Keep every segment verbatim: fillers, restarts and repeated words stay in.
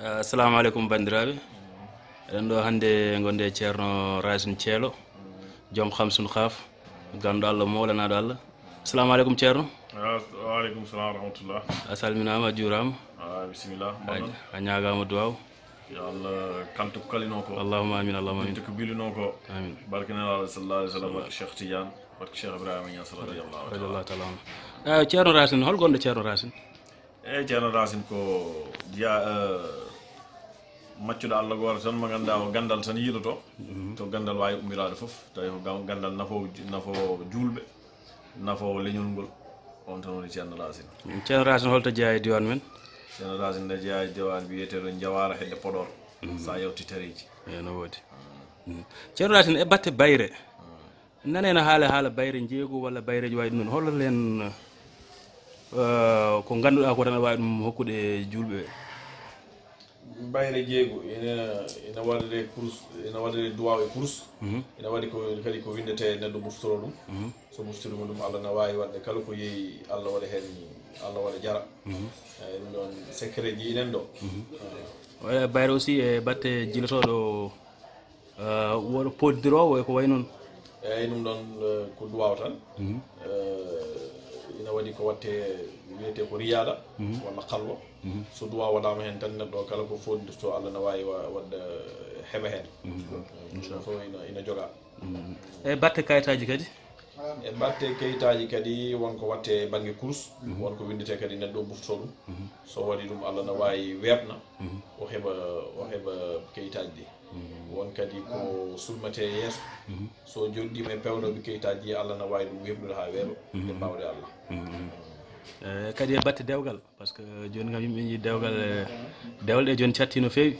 Assalamu aleykum, banndiraaɓe. Eɗen ɗo hannde, ngonde e Ceerno Racine Ceelo, joom Hamsun Haaf, ganndo Allah, mowlanaaɗo Allah. Assalamu aleykum, Ceerno. Ah, wa aleykum salam wa rahmatullah. A salminaama, a juuraama. Ah, bisimilla. A, a ñaagaama duwaaw. Yo Allah kaltu ko kalino ko. Allahumma amin, Allahumma amin. Ko bilino ko. Amin. Barke Nelaaɗo sallallahu alaihi wasallam, barke Cheikh Tidiane, barke Cheikh Ibrahima Niass radiyallahu ta'ala. Radiyallahu ta'ala anhu. Eh, Ceerno Racine, hol gonɗo Ceerno Racine? Eyi, Ceerno Racine ko jeya, eh, maccuɗo Allah gooto tan mo ngannduɗaa o ganndal tan yiiloto. Mhm. To ganndal waawi ummiraade fof, tawi ko gam-, ganndal nafo, nafo juulɓe, nafo leñol ngol, on tan woni Ceerno Racine. Ceerno Racine, holto jeyaa e diiwaan men? Ceerno Racine ne jeyaa e diiwaan biyeteeɗo Jawaara hedde Podor. Mhm. Sa yewti tareeji. Eyi, no woodi. Mhm. Ceerno Racine, e batte bayre, nane no haala, haala bayre njeeygu walla bayreeji wayi ɗum ɗon. Hol heen, eh, ko ngannduɗaa ko tan aɗa waawi ɗum hokkude juulɓe ɓe? Bayre njeeygu, ina, ina waɗiree kurus, ina waɗiree duwaaw e kurus. Mhm. Ina waɗi ko, kadi ko winndetee neɗɗo ɓuftoro ɗum. Mhm. So ɓuftiri mo ɗum, Allah na waawi waɗde kala ko yeeyi, Allah waɗa heen, Allah waɗa jara. Mhm. Eyi, ɗum ɗoon secret ji inen ɗo. Mhm. Eyi. Waɗa bayre aussi e batte jilotooɗo, eh, woɗo poddiro, e ko wayi noon. Eyi, ɗum ɗoon, eh, ko duwaaw tan. Mhm. Eh, ina waɗi ko waɗte wiyetee ko riyaada, mhm, walla halwa. Mhm. So duwaaw waɗaama heen tan, neɗɗo kala ko foddirto, Allah na waawi wa-, waɗde heɓa heen. Mhm. Ɗum fof ina, ina jogaa. Mhm. E batte kayitaaji kadi? E batte kayitaaji kadi, won ko waɗte bannge kurus, mhm, won ko winndetee kadi neɗɗo ɓuftoo ɗum. Mhm. So waɗi ɗum, Allah na waawi weeɓna, mhm, o heɓa, o heɓa kayitaaji ɗi. Mhm. Won kadi ko sulmatee yeeso. Mhm. So jooɗiima e peewnooɓe kayitaaji ɗi, Allah na waawi ɗum weeɓnude haa weeɓa, mhm, e baawɗe Allah. Mhm. Eh, kadi e batte dewgal, par ce que jooni kam yimɓe njii dewgal, eh, dewle ɗe jooni catti no feewi.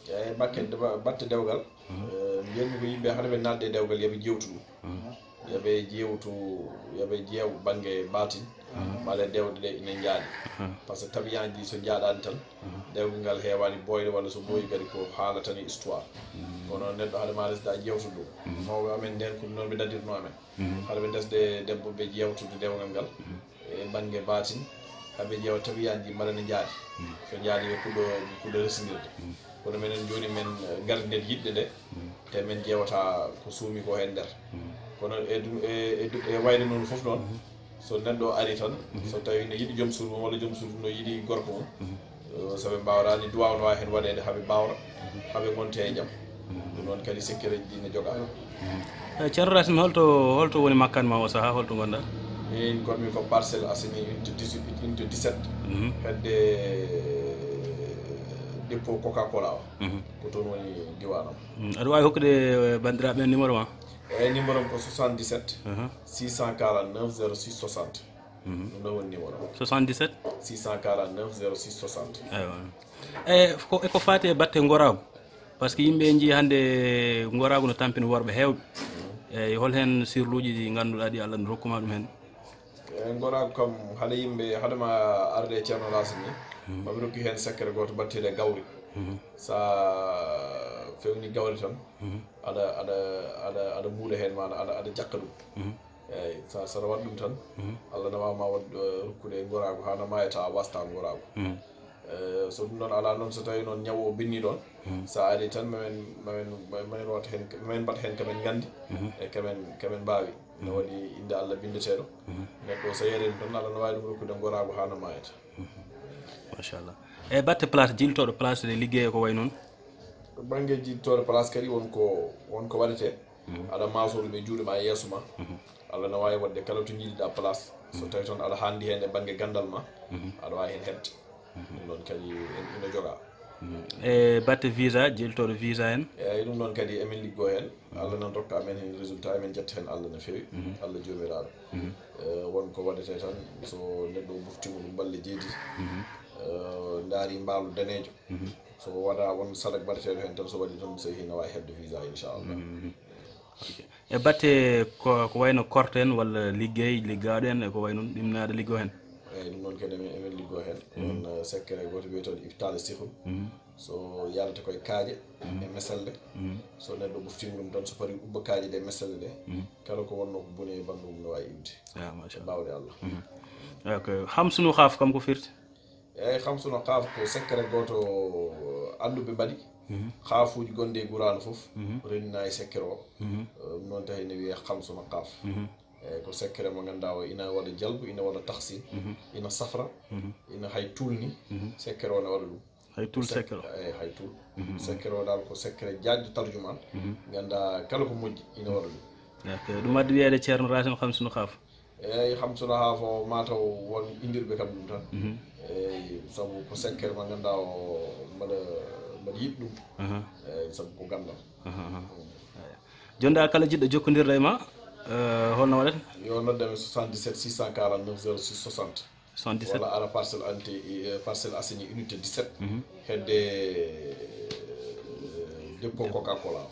Eyi, batte, batte dewgal, mhm, eh, mbiyatmi ko yimɓe hade ɓe naatde e dewgal, yo ɓe jeewtu ɗum. Mhm. Yo ɓe jeewtu, yo ɓe jeew bannge baatin, mhm, mbale dewɗe ɗe ina njaaɗi. Mhm. Par ce que tabiyaaji so njaaɗaani tan, mhm, dewgal ngal heewaani booyde, walla so booyi kadi ko haala tan e histoire. Mhm. Kono neɗɗo hade ma resde a jeewtude ɗum. Mhm. Mawɓe amen ndeen ko noon ɓe daddirno amen. Mhm. Hade ɓe ndesde debbo ɓe jeewtude dewgal ngal. Mhm. E bannge baatin, haa ɓe ƴeewa tabiyaaji ɗi mbala ne njaaɗi. Mm. So njaaɗi, ɓe puɗɗo, puɗɗo resndirde. Mm. Kono minen jooni, min, eh, ngardinii yiɗde nde, mm, te min ƴeewata ko suumi ko heen nder. Mm. Kono e du-, e, e du-, e wayde noon fof noon, mm-hmm, so neɗɗo ari tan, mm-hmm, so tawi ne yiɗi joom suudu mum walla joom suudu no yiɗi gorko mum, mm-hmm, eh, so ɓe mbaawraani, duwaaw no waawi heen waɗeede haa ɓe mbaawra, mm-hmm, haa ɓe ngonta e jam. Mm-hmm. Ɗum noon kadi secret ji ne jogaa. Mhm. Eh, Ceerno Racine, holto, holto woni makkaan ma o sahaa, holto ngonɗaa? Min ngonmi ko Parcelles Assainies, unité dix-huit, unité dix-sept. Mhm. Hedde dépôt Coca-Cola o. Mhm. Ko toon woni diiwaan am. Mhm. Aɗa waawi hokkude, eh, banndiraaɓe ɓe numéro ma? Eyi, numéro am ko soixante-dix-sept, mhm, six cent quarante-neuf, zéro six soixante. Mhm. Ɗum ɗo woni numéro. Soixante-dix-sept? Six cent quarante-neuf, zéro six soixante. Eywa. E ko, e ko faati e batte ngoraagu? Par ce que yimɓe njii hannde ngoraagu no tampini worɓe heewɓe. Mhm. Eyi, hol heen sirluuji ɗi ngannduɗaa ɗi Allah no rokkuma ɗum heen? E ngoraagu kam, hade yimɓe, hade ma arde e Ceerno Racine ni, mhm, maɓe rokki heen secret gooto batteeɗo e gawri. Mhm. Sa fewni gawri tan, mhm, aɗa, aɗa, aɗa, aɗa muuɗa heen, maana aɗa, aɗa jakka ɗum. Mhm. Eyi, sa, saɗa waɗa ɗum tan, mhm, Allah na waawi ma waɗ, eh, rokkude ngoraagu haa na maayata, a waasata ngoraagu. Mhm. Eh, so ɗum ɗoon alaa noon, so tawii noon ñaw o binnii ɗoon, mhm, sa ari tan, ma men, ma men, ma men waɗ heen, ma men mbaɗ heen ka men nganndi, mhm, e ka men, ka men mbaawi. No, mhm, waɗi innde Allah binndeteeɗo. Mhm. Neɗɗo so yerii ɗum tan, Allah na waawi ɗum rokkude ngoraagu haa na maayata. Mhm. Machallah. E batte place, jiltooɗo place ɗe liggey e ko wayi noon? Bannge jiltooɗo place kadi won ko, won ko waɗetee. Mhm. Aɗa maasoo ɗum e juuɗe ma, e yeeso ma. Mhm. Allah na waawi waɗde kala to njiɗiɗaa place. So, mhm, tawii toon aɗa haandi heen e bannge ganndal ma, mhm, aɗa waawi heen heɓde. Mhm. Ɗum ɗoon kadi en, ina jogaa. Mhm. E batte visa, jiltooɗo visa en? Eyi, ɗum ɗoon kadi emin liggoo heen. Mhm. Allah nan rokka amen heen résultat, emin njetta heen Allah no feewi. Mhm. Allah joomiraaɗo. Mhm. Eh, won ko waɗetee tan, so neɗɗo o buftiima ɗum balɗe jeeɗiɗi. Mhm. Eh, ndaari mbaalu daneejo. Mhm. So wonaa won sadak baɗeteeɗo heen tan, so waɗi tan, so yehii, na waawi heɓde visa, inchallah. Mhm. Ok. E batte ko, ko wayno korte en walla liggey, liggaaɗo en, e ko wayno ɗum, na aɗa liggoo heen? Eyi, ɗum noon kadi emin, emin liggoo heen. Mhm. Won, eh, secret gooto wiyeteeɗo Ibtal Sihru. Mhm. So yalta koye kaaƴe, mhm, e meselde. Mhm. So neɗɗo ɓoftiima ɗum tan, so fari ubba kaaƴe ɗe, meselde ɗe, mhm, kala ko wonnoo ko boni e ɓanndu mum no waawi iwde. Ah, machallah. E baawɗe Allah. Mhm. Ok. Hamsunu Xaaf kam ko firti? Eyyi, hamsuna qaaf ko sekkere gooto annduɓe mbaɗi. Qaafuuji gonɗi e Quraana fof renndina e sekkere o. Ɗum noon tawi ne wiyee hamsuna qaaf. Eyyi, ko sekkere mo ngannduɗaa o ina waɗa jalbu, ina waɗa tahsin, ina safra, ina hay tuul ni. Sekkere o ne waɗa ɗum. Hay tuul sekkere o. Eyyi, hay tuul. Sekkere o dal ko sekkere jaajɗo tarjumaan. Ngannduɗaa kala ko moƴƴi ina waɗa ɗum. Ok, ɗum addi wiyeede Ceerno Racine hamsuna qaaf. Eyyi, hamsuna qaaf o mataw won inndirɓe kam ɗum tan. Eyyi, sabu ko sekkere mo ngannduɗaa o mbaɗa, mbaɗa yiɗi ɗum. Eyyi, sabu ko ganndal. Jooni dal kala jiɗɗo jokkondirde e ma, eh, holno waɗata? Yo nodde mi soixante-dix-sept six cent quarante-neuf zéro six soixante. Soixante-dix-sept. Walla ara Parcelles Assainies, eh, Parcelles Assainies unité dix-sept. Hedde, eh, dépôt Coca-Cola.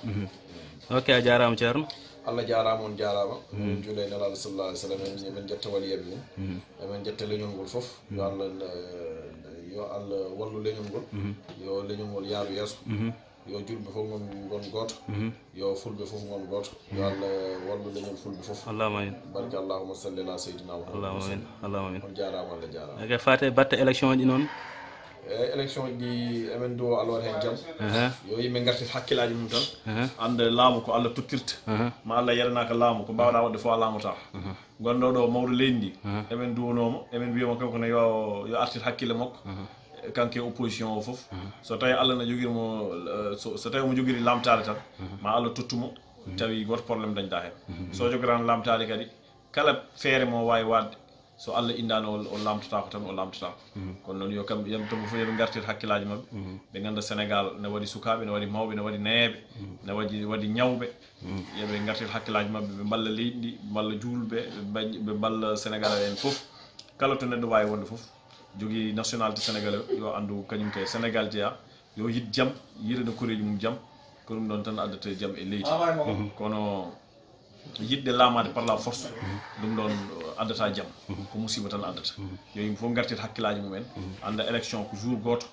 Ok, a jaaraama Ceerno. Allah jaaraama, on jaaraama. Min juula e Nelaaɗo sallallahu alaihi wasallam, en, emin jetta waliyeeɓe mum. Emin jetta leñol ngol fof. Yo Allah, eh, yo Allah wallu leñol ngol. Yo leñol ngol yaaru yeeso. Yo julɓe fof ngon, ngon gooto. Yo fulɓe fof ngon gooto. Yo Allah wallu leñol fulɓe fof. Allahumma amin. Barke allahumma salli ala sayyidina Muhammad. Allahumma amin. Allahumma amin. On jaaraama, Allah jaaraama. Ok, faate batte élection ji noon. E élection ji ɗi, emin duwo Allah waɗa heen jam. Aha. Yo yimɓe ngartir hakkillaaji mum tan. Aha. Annda laamu ko Allah tottirta. Aha. Ma Allah yeɗanaaka laamu, ko mbaawɗaa waɗde fof a laamotaako. Aha. Gonɗo ɗo mawɗo leydi ndi, aha, emin duwanomo, emin mbiyamo kanko ne yo, yo artir hakkille makko. Aha. Kanko e opposition o fof. Aha. So tawi Allah ne jogiri mo, eh, so, so tawi mo jogiri lamtaade tan, aha, ma Allah tottu mo, aha, tawi goto problème dañda hen. Aha. So jogirano lamtaade kadi, kala feere mo wawi wadde, so Allah indano o, o lamtotako tan, o lamtotako. Mhm. Kono noon yo kamɓe, yimɓe to fof yoɓe ngartir hakkillaaji maɓɓe. Mhm. Ɓe ngannda Sénégal ne waɗi sukaaɓe, ne waɗi mawɓe, ne waɗi nayeeɓe, mhm, ne waɗi, waɗi ñawɓe. Mhm. Yoɓe ngartir hakkillaaji maɓɓe, ɓe mballa leydi ndi, ɓe mballa juulɓe, ɓe mbañ-, ɓe mballa Sénégal en fof. Kala to neɗɗo wawi wonde fof, jogii nationalité sénégalais, yo anndu kañum kay Sénégal jeya, yo yiɗ jam, yiɗana koreeji mum jam, ko ɗum ɗon tan addata jam e leydi. Mhm. Kono yiɗde laamaade par la force, ɗum ɗon, uh, addata jam. Mhm. Ko musiba tan addata. Mhm. Yo yimɓe fof ngartir hakkillaaji mumen. Mhm. Annda élection ko jour gooto.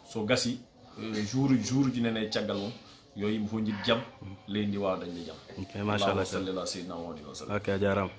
So gasi, eh, jour, jour uji nene e caggal mum, yo yimɓe fof njiɗ jam, mhm, leydi ndi waawa dañde jam. Ok, machallah. Allahumma salli ala sayyidina Muhammadin wa sallam. Ok, a jaaraama.